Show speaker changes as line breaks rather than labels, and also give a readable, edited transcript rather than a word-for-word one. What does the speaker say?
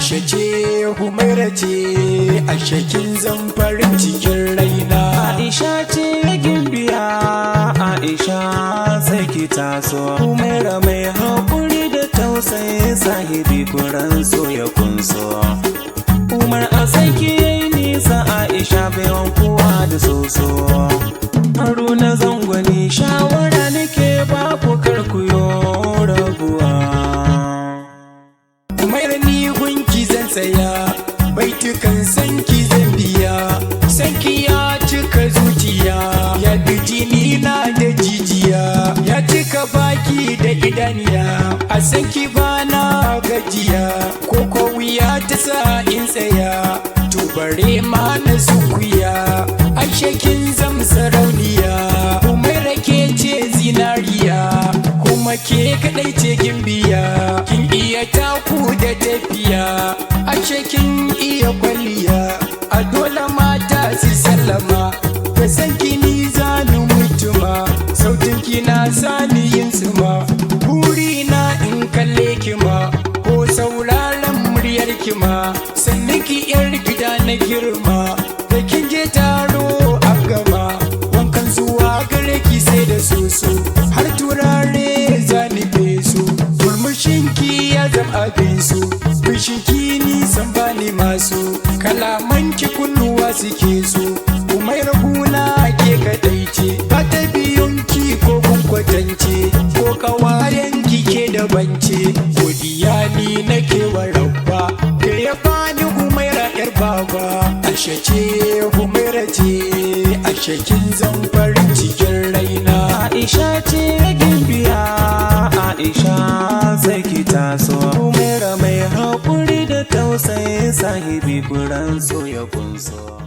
Aisha ce, Humaira ce, Aisha kin zan farin cikin raina.
Aisha ce gimbiya, Aisha sai ki taso. Humaira mai haƙuri da tausayi, sahibi kuran so ya kunso. Umar a sanki yayi nisa, Aisha baiwan kowa da soso. Haruna zangwani shawara nake ba ku, karkuyo rabuwa.
Humaira, ni gunki zan tsaya, baitukan sanki zan biya. Sanki ya cika zuciya, ya bi jini na da jijiya, ya cika baki da idaniya. A sanki bana gajiya, ko wuya ta sa in tsaya, to bare ma na sunkuya. Aisha, kin zam sarauniya, Humaira ke ce zinariya, kuma ke kadai ce gimbiya. Kin iya taku da tafiya, Aisha, kin iya kwalliya, a dole mata su sallama. Da san ni zani mutuma, sautin ki na sani yin tsuma. Buri na in kalle ki ma, ko sauraron muryar ki ma. Sannan ki yar gida na girma, da kin je taro a gama. Wankan zuwa gare ki sai da soso, har turare zani feso. Murmushin ki ya zama abin so, fushin ki nisan bani masu. Kalaman ki kunnuwa suke so, kuma guna ke kadai ce, ba ta biyun ki ko kun kwatance, ko kawayen ki ke da bance. Godiya ni nake wa Rabba da ya bani Humaira yar baba. Aisha ce, Humaira ce, Aisha kin zan farin cikin raina.
Aisha ce gimbiya, Aisha sai ki taso. Humaira mai haƙuri da tausayi, sahibi kuran so ya kunso.